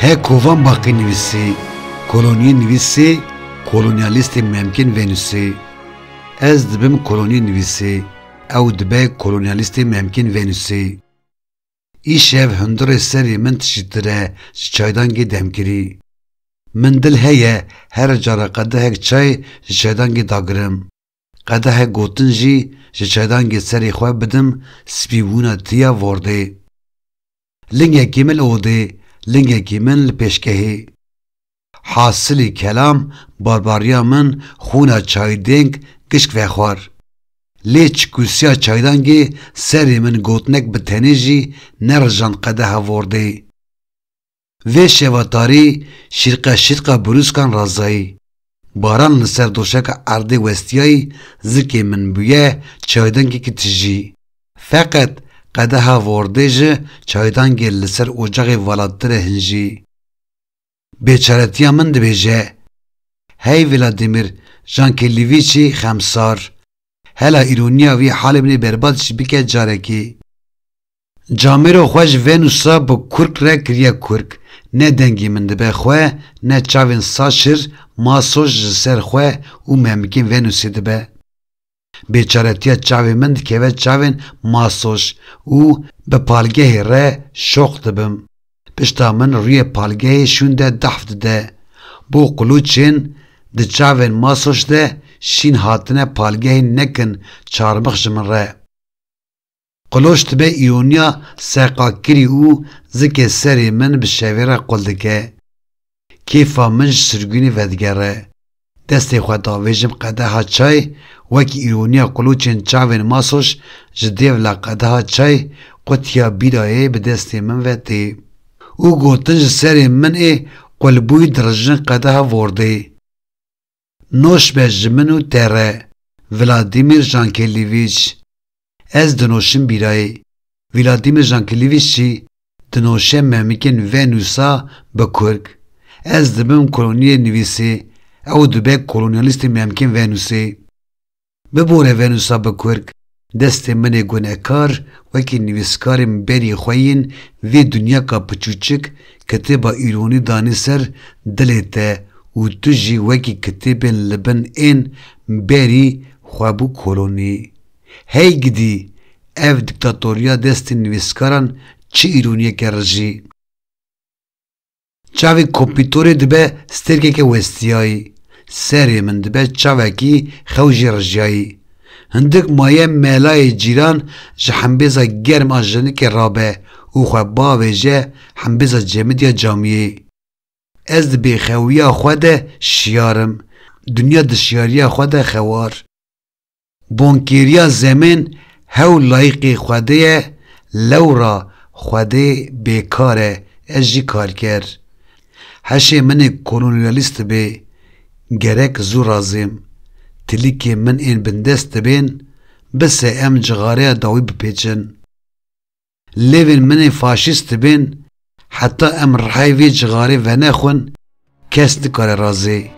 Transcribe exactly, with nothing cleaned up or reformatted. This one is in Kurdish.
He kovan baqî nivîsî, koloniyê nivîsê, kolonyalîstê memkin venûsê. Ez dibim koloniyê nivîsê, ew dibe kolonyalîstê memkin venûsê. Îşev hundirê serê min tişîtir e ji çaydangê demkirî. Min dil heye her cara qedehek çay ji çaydangê dagirim. Qedehek gotin jî ji çaydangê serê xwe bidim spîbûna tiya vordê. Lingekî min li odê, lingekî min li pêşgehê. Hasilî kelam, barbariya min xûna çaydêng gişk vexwar. Lê çikûsiya çaydangê serê min gotinek bi tenê jî nerijand qedeha vordê. Vê şeva tarî şîrqe şîrqa birûskan razayî. Baran li ser doşeka erdê westiyayî, zikê min bûye çaydengekî tijî. Feqet qedeha vordê ji çaydengê li ser ocaxê valatir e hinjî. Bêçaretiya min dibêje, hey Vladimir Jankelîvîçî xemsar, hela îroniya vî halê min ê berbat jî bike carekê. Camêro xwe ji venûsa bi kurk re kiriye kurk. Ne dengê min dibe xwe, ne çavên saşir, masoj ji ser xwe û memikên venûsê dibe. Bêçaretiya çavê min dikeve çavên masoj û bi palgehê re şoq dibim. Pişta min rûyê palgehê şûnde dahf dide. Bo qulûçên di çavên masoj de şîn hatine palgehê nekin çarmix ji min re. Qiloş dibe îroniya seqakirî û zikê serê min bi şevê re qul dike. Kêfa min ji sirgûnê vedigere. Destê xwe davêjim qedeha çay, wekî îroniya qulûçên çavên masoş ji dêvla qedeha çay qutiya bîrayê bi destê min ve tê. Û gotin ji serê min ê qulbûyî dirijin qedeha vordê. Noş be ji min û te re, Vladimir Jankelîvîç. Ez dinoşim bîrayê. Vladimir Jankelîvîç jî dinoşe memikên venûsa bi kurk. Ez dibim koloniyê nivîsê, ew dibe kolonyalîstê memikên venûsê. Bibore venûsa bi kurk, destê min ê gunekar wekî nivîskarên berî xwe yên vê dinyaka piçûçik kitêba îronî danî ser dilê te û tu jî wekî kitêbên li bin ên berî xwe bû kolonî. Hey gidî, ev dîktatoriya destên nivîskaran çi îroniyeke rijî! Çavê kompîtorê dibe stêrkeke westiyayî. Serê min dibe çavekî xew jê rijiyayî. Hindik maye melayê cîran ji hembêza germ a jinikê rabe û xwe bavêje hembêza cemidî ya camiyê. Ez di bêxewiya xwe de şiyar im. Dinya di şiyariya xwe de xewar. Bonkêriya zemên hew layiqê Xwedê ye, lewra Xwedê bêkar e, ez jî karker. Heşê min ê kolonyalîst bê, gerek zû razêm. Tilîkê min ên bindest dibên, bise em cixareya dawî bipêçin. Lêvên min ê faşîst dibên, heta em rihayê vê cixarê venexwin, kes nikare razê.